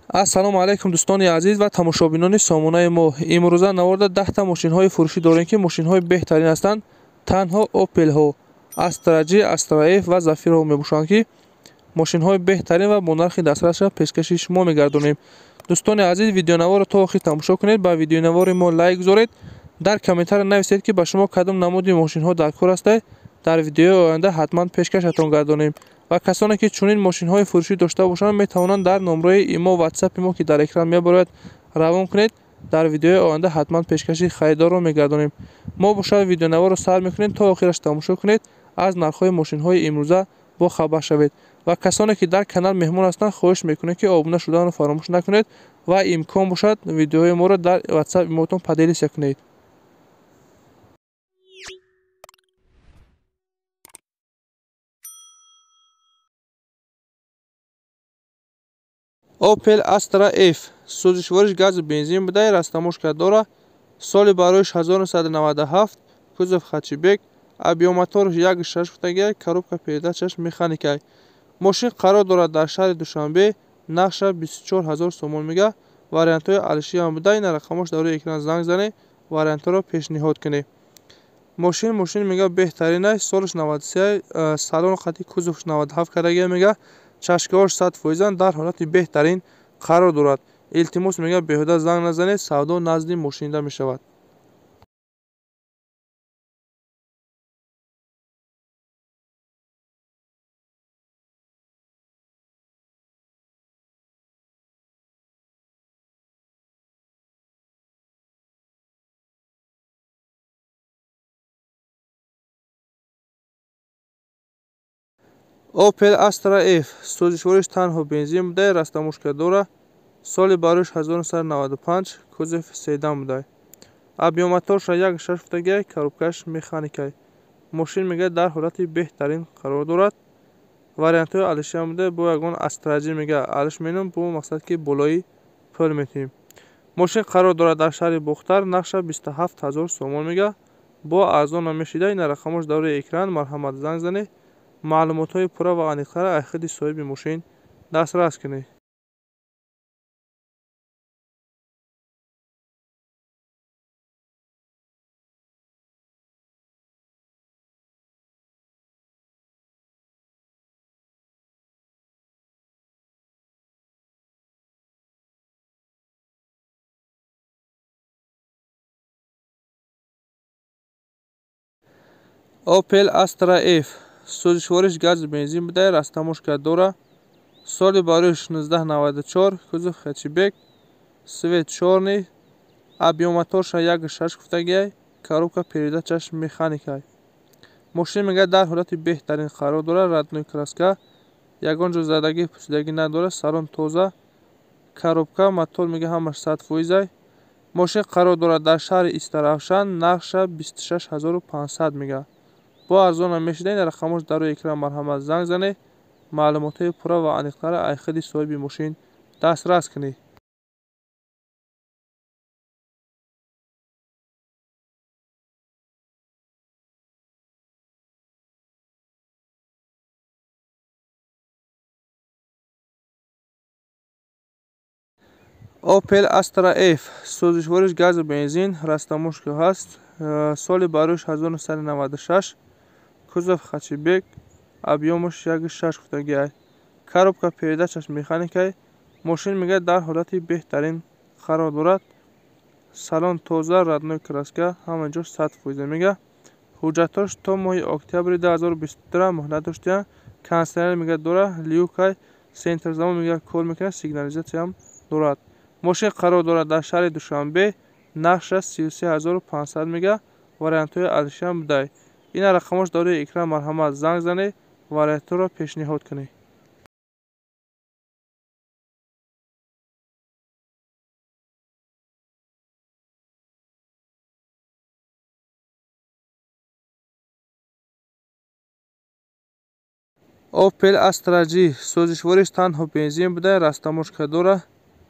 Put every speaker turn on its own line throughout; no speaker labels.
Ассалому алайкум, дӯстони азиз ва тамошобинони сомонаи мо. Имрӯза наворда 10та мошинҳои фурӯшӣ дорем, ки мошинҳои беҳтарин ҳастанд. Танҳо Опелҳо, Астра G, Астра F ва Зафирҳо мебошанд, ки мошинҳои беҳтарин ва бо нархи дастрасша пешкаши шумо мегардонем. Дӯстони азиз, видеонаворро то охир тамошо кунед, ба видеонавори мо лайк гузоред, дар комментария нависед, ки ба шумо кадом намуди мошинҳо дар кор ҳастанд. Дар видеои оянда ҳатман пешкашатон гардонем. Ва касоне ки чунин мошинҳои фурӯшӣ дошта бошанд, метавонанд дар номрои имо ватсапи мо, ки дар экран мебарояд, равон кунед. Дар видеои оянда ҳатман пешкаши харидорро мегардонем. Мо бошад видеонаворро сар мекунем, то охираш тамошо кунед, аз нархҳои мошинҳои имрӯза бохабар шавед. Ва касоне ки дар канал меҳмон ҳастанд, хоҳиш мекунем, ки обуна шуданро фаромӯш накунед ва имкон бошад, видеоҳои моро дар ватсап имотон поделиться кунед. Opel Astra F сӯзишвориш газу бензин буда, растаможка дора. Соли бароиш 1997, кузов хэтчбек, объём моторш 1,6 гуфтагиай, коробка передачаш механикай. Мошин қарор дорад дар шаҳри Душанбе, нархша 24 ҳазор сомон мега, вариантҳои алишиам буда. Ина рақамош дар рӯи экран, занг занед, вариантҳоро пешниҳод кунед. Мошин мега беҳтаринай, солаш 93, салон қати кузовш 97 кардагия мега, чашкаҳош 100%-анд, дар ҳолати беҳтарин қарор дорад. Илтимос мега, беҳуда занг назанед, савдо назди мошинида мешавад. Opel Astra F сӯзишвориш танҳо бензин буда, растаможка дора. Соли бароиш 1995, кузов седан буда. Объём моторша 1,6 гуфтагиай, коробкаш механикай. Мошин мега дар ҳолати беҳтарин қарор дорад. Вариантҳои алишиам буда, бо ягон Astra G мега алиш менум, бо мақсад ки болои пул метиҳем. Мошин қарор дорад дар шаҳри Бохтар, нархша 27 ҳазор сомон мега, бо арзон намешида. Ина рақамош дар рӯи экран, марҳамат, занг занед. Маълумотҳои пурра ва аниқтара аз худи соҳиби мошин дастрас кунед. Opel Astra F сӯзишвориш газу бензин буда, растаможка дора. Соли бароиш 1994, кузов хэтчбек, цвет чёрный, объём моторша 1,6 гуфтагиай, коробка передачаш механикай. Мошин мега дар ҳолати беҳтарин қарор дорад, родной краска, ягон ҷо задагӣ пусидагӣ надорад, салон тоза, коробка, мотор мега ҳамаш 100%-ай. Мошин қарор дорад дар шаҳри Истаравшан, нархша 26 500 мега. Бо арзон намешида. Ин рақамош дар рӯи экран, марҳамат, занг занед, маълумотҳои пурра ва аниқтара аз худи соҳиби мошин дастрас кунед. Opel Astra F сӯзишвориш газу бензин, растаможка ҳаст. Соли бароиш 1996, кузов хэтчбек, объёмаш 1,6 гуфтагиай, коробка передачаш механикай. Мошин мега дар ҳолати беҳтарин қарор дорад, салон тоза, родной краска, ҳама ҷош 100% мега. Ҳуҷҷатҳош то моҳи октябри 2023 муҳлат доштиянд. Кондитсионер мега дора, люкай, центр замок мега кор мекунад, сигнализатсияам дорад. Мошин қарор дорад дар шаҳри Душанбе, нархша 33 500 мега, вариантҳои алишиам будай. Ина рақамош дар рӯи экран, марҳамат, занг занед, вариантҳоро пешниҳод кунед. Opel Astra G сӯзишвориш танҳо бензин буда, растаможка дора.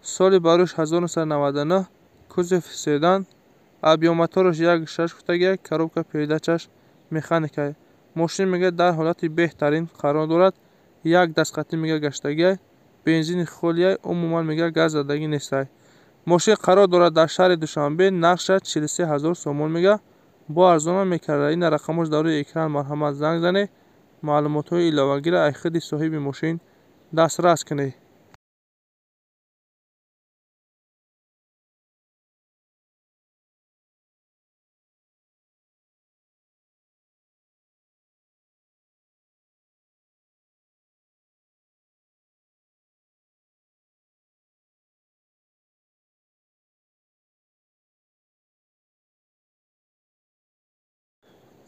Соли бароиш 1999, кузов седан, объём мотораш 1,6 гуфтагиай, коробка передачаш механикай. Мошин мега дар ҳолати беҳтарин қарор дорад, як дастқатӣ мега гаштагиай. Бензини холияй, умуман мега газ задагӣ нестай. Мошин қарор дорад дар шаҳри Душанбе, нархша 43 ҳазор сомон мега, бо арзонам мекарда. Ина рақамош дар рӯи экран, марҳамат занг занед, маълумотҳои иловагиро аз худи соҳиби мошин дастрас кунед.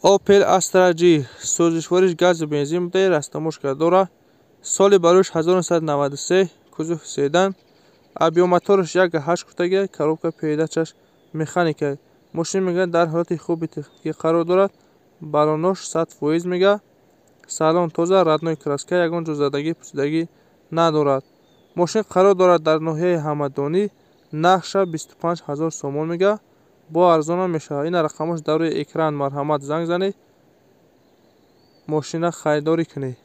Opel Astra G сӯзишвориш газу бензин буда, растаможка дора. Соли барош 1993, кузов седан, объём мотораш 1.8 гуфтагия, коробка передачаш механика. Мошин мега дар ҳолати хуби техникӣ қарор дорад, балонош 100% мега, салон тоза, родной краска, ягон ҷо задагӣ пусидагӣ надорад. Мошин қарор дорад дар ноҳияи Ҳамадонӣ, нархша 25 ҳазор сомон мега, бо арзонам мешавад. Ина рақамош дар рӯи экран, марҳамат занг занед, мошина харидорӣ кунед.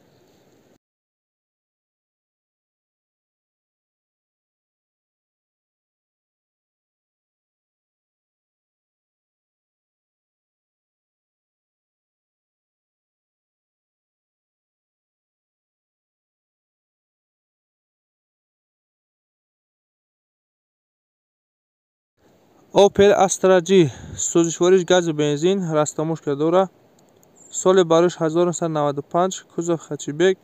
Opel Astra G сӯзишвориш газу бензин, растаможка дора. Соли барош 1995, кузов хэтчбек,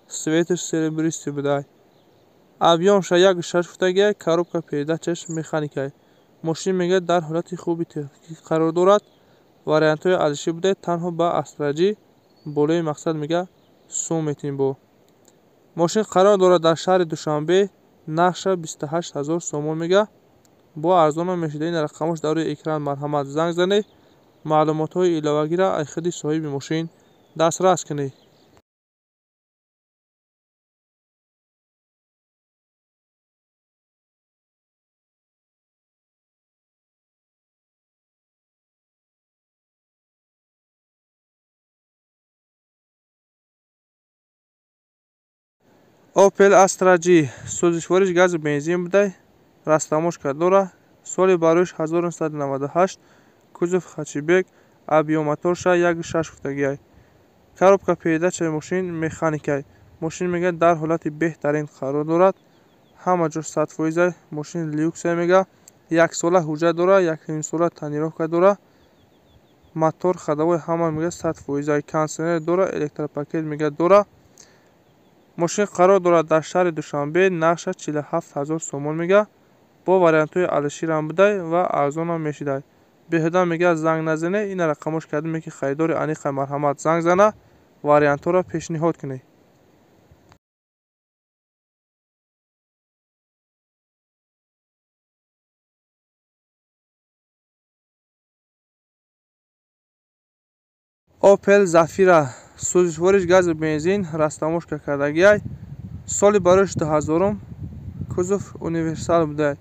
цветаш серебристый будай. Объёмша 1.6 гуфтагия, коробка передачаш механикай. Мошин мега дар ҳолати хуби техникӣ қарор дорад. Вариантҳои алиши будай, танҳо ба Astra G болои мақсад мега сум метин бо. Мошин қарор дорад дар шаҳри Душанбе, нархша 28 ҳазор сомон мега, бо арзонам мешуда. Ин рақамош дар рӯи экран, марҳамат занг занед, маълумотҳои иловагиро аз худи соҳиби мошин дастрас кунед. Opel Astra G сӯзишвориш газу бензин будай, растаможка дора. Соли барош 1998, кузов хэтчбек, объём моторша 1.6 гуфтагиай. Коробка передачаи мошин механикай. Мошин мега дар ҳолати беҳтарин қарор дорад. Ҳама ҷо 100%, мошин люксай мега, яксола ҳуҷҷат дора, якнимсола тонировка дора. Мотор ходовой ҳама мега 100%, кондиционер дора, электропакет мега дора. Мошин қарор дорад дар шаҳри Душанбе, нархша 47 ҳазор сомон мега, бо вариантҳои алиширам будай ва арзонам мешидай. Беҳуда мега занг назане, ина рақамош кардем ки харидори аниқай, марҳамат занг зана, вариантҳоро пешниҳод кунед. Opel Zafira сӯзишвориш газу бензин, растаможка кардагиай. Соли барош 2000, кузов универсал будай.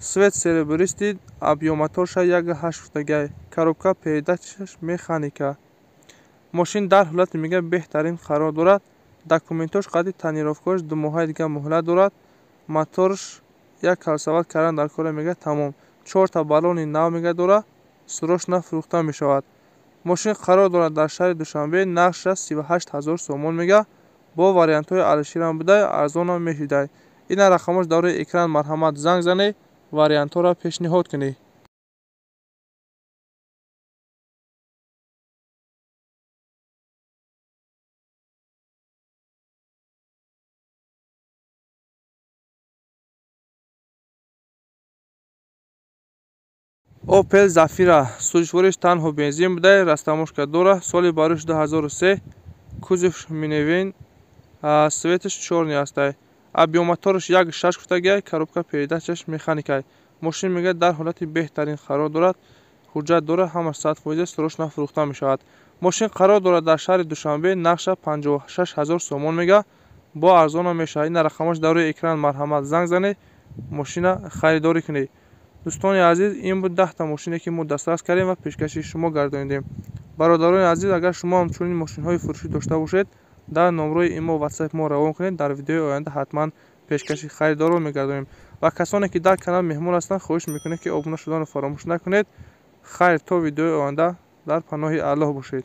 Цвет серебристый, объём моторша 1.8 гуфтагиай, коробка передачаш механика. Мошин дар ҳолати мега беҳтарин қарор дорад. Документош қади тонировкаош 2 моҳаи дига муҳлат дорад. Моторш як калсават кардан дар кора мега тамом. 4та баллони нав мега дора, срочно фурӯхта мешавад. Мошин қарор дорад дар шаҳри Душанбе, нархша 38 ҳазор сомон мега, бо вариантҳои алиширам будай, арзонам мешидай. Ина рақамош дар рӯи экран, марҳамат занг занед, вариантҳоро пешниҳод кунед. Opel Zafira сӯзишвориш танҳо бензин будай, растаможка дора. Соли барош 2003, кузов минивэн, цветаш чёрный астай. Объём мотораш 1.6 гуфтагиай, коробка передачаш механикай. Мошин мега дар ҳолати беҳтарин қарор дорад, ҳуҷҷат дора, ҳама 100% срочно фурӯхта мешавад. Мошин қарор дорад дар шаҳри Душанбе, нархша 56 ҳазор сомон мега, бо арзонам мешавад. Ина рақамош дар рӯи экран, марҳамат занг занед, мошина харидорӣ кунед. Дӯстони азиз, ин буд 10та мошине ки мо дастрас кардем ва пешкаши шумо гардонидем. Бародарони азиз, агар шумо ҳам чунин мошинҳои фурӯшӣ дошта бошед, дар номрои имо WhatsApp мо равон кунед, дар видеои оянда ҳатман Пешкаши харидорон мегардонем ва касоне ки дар канал меҳмон ҳастанд, хоҳиш мекунем, ки обуна шуданро фаромӯш накунед. Хайр, то видеои оянда дар паноҳи Аллоҳ бошед.